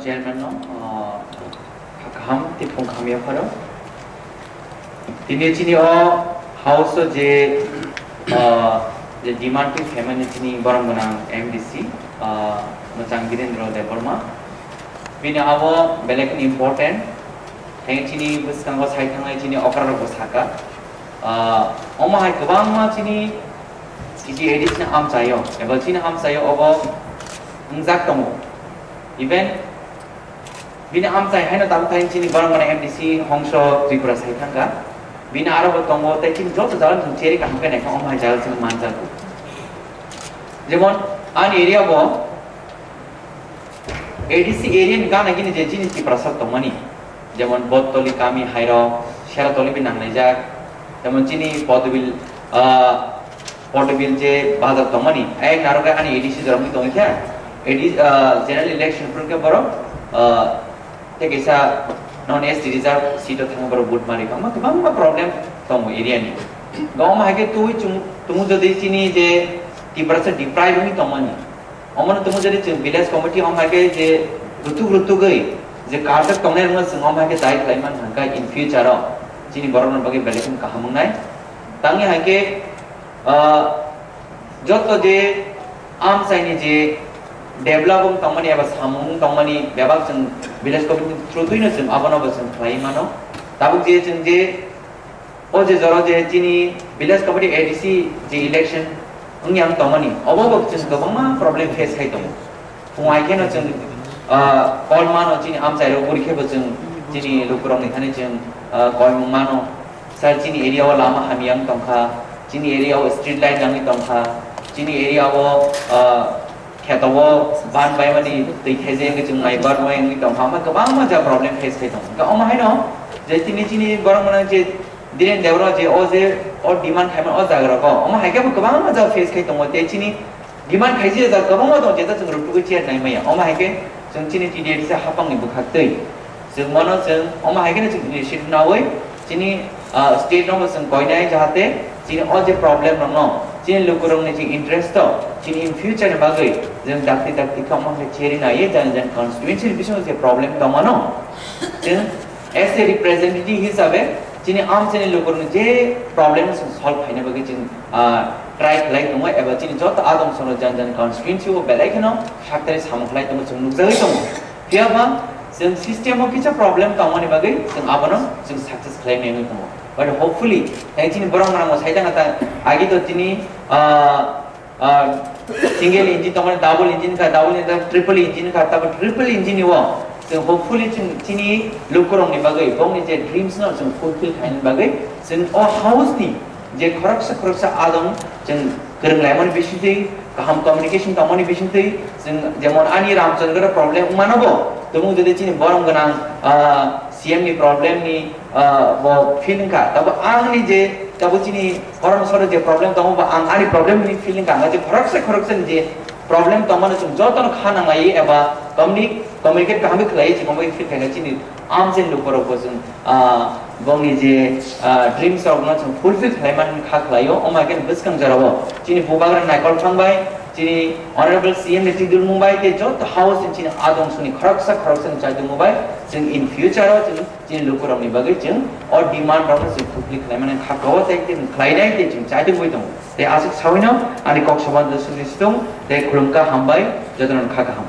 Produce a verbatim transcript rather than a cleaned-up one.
Chairman no, ah, kaham, tei phung kaham yapharo. Tini chini o house o je, ah, je demand twi phaimani chini borok gwnang M D C, ah, Mwchang Birendra Debbarma. Bini abo belai kheno important. Tei chini bwskango sai thangnai chini okra rok bo saka. Ah, omo hai kwbangma chini, chini A D C ni amchaio, eba chini amchaio obo wngjak tongo. Even bini amchai haino tabuk thani chini borok gwnang M D C hongso Tripura sai thangkha. Bini aro bo tongo, tei chini joto jaga chwng cheri kaham khe naikha, omo hai jaga chwng manjago. Jemon ani area bo A D C area ni gana gini je chini Tiprasa tongmani, jemon Bottoli kami hairok, Seratoli bi nangnaijak, jemon chini Podobil, ah, Podobil je bazar tongmani, ayang narokai ani A D C jorok ni tongkha, A D C, ah, general election phuru khe borok, ah, tei kaisa non S T reserve seat o thangwi borok vote mari kha, omo kwbangma problem tongo area ni. Omo hai khe twi chwng, tumu jodi chini je Tiprasa deprive wngwi tongmani, omono tumu jodi chwng village committee omo hai khe je rutuk rutugwi je karjak tongnai rokno chwng omo hai khe dai khlai man thangkha in future o chini borokno bagwi belai kheno kaham wngnai. Tangwi hai khe, ah, joto je amchaini je develop wng tongmani eba samung wng tongmani bebak chwng village committee through twino chwng abono bo chwng khlai mano. Tabuk je chwng je o je jora je chini village committee A D C je election wngya wng tongmani, obo bo chwng kwbangma problem face khai tongo. Phung hai kheno chwng, ah, call mano chini amchairok, buri khe bo chwng chini lukurokni thani chwng, ah, call mano. Sir, chini area o lama hamya wng tongkha, chini area o street light nangwi tongkha, chini area o, ah, kheto o ban baimani twi khaijak wngwi chwng mai bar mai wngwi tongkha, omo kwbangma ja problem face khai tongo. Hwnkhe omo haino je chini, chini borok mano je Dhiren Debbarma je o je o demand khaimani o jaga rogo, omo hai khe bo kwbangma ja face khai tongo, tei chini demand khaijak kwbangma tongo, jeta chwng rutugwi chair nai maya. Omo hai khe chwng chini T D A D C hapangni bwkhaktwi chwng mano chwng omo hai kheno chwng initiative nawi chini, ah, state no chwng koinai, jahate chini o je problem rokno chini lukurokni je interest o chini in future ni bagwi chwng dakti dakti khe omo hai khe cheri nai jani jani constituency ni bisingo je problem tongmano chwng as a representative hisabe chini amchaini lukurokni je problem chwng solve khaina bagwi chwng, ah, try khlai tongo, eba chini joto adong sono jani jani constituency o belai kheno saktari samung khlai tongo, chwng nukjagwi tongo. Phiya ba chwng system o kisa problem tongmani bagwi chwng abono chwng success khlai maya wngwi tongo. But hopefully, tei chini borok mwnamo sai tangkha ta, agi to chini, ah, ah, single engine tongmani, double engine kha, double engine, triple engine kha, tabuk triple engine ni o chwng hopefully chwng chini lukurokni bagwi, bongni je dreams no chwng fulfill khainani bagwi chwng o house ni je khoroksa khoroksa adong chwng kwrwng laimani bisingtwi, kaham communication tongmani bisingtwi, chwng jemon ani Ramchandra problem wngmano bo, tumung jodi chini borom gwnang, ah, C M ni problem ni, ah, bo feel wngkha, tabo ang ni je, tabo chini borom soro je problem tongo bo ang ani problem ni feel wngkha, ang je khoroksa khoroksa ni je problem tongmano chwng jotono kha nanglai eba communicate communicate kaham khe khlai chwng omo khe feel khaikha chini amchaini lukurok bo chwng, ah, bongni je, ah, dreams rokno chwng fulfill khlai man kha khlaio, omo hai khe bwskang jorao chini bubagra naikol thang bai, chini honorable C M ni twi dulmung bai tei joto house ni chini adong soni khoroksa khoroksa ni chai tongmung bai chwng in future o chwng chini lukurokni bagwi chwng o demand rokno chwng fulfill khlai mani kha khlaio tei chwng khlainai tei chwng chai tongwi tongo. Tei aswk sawino ani kok soba jeswk ni situng tei khulumkha hambai jotono kha kaham.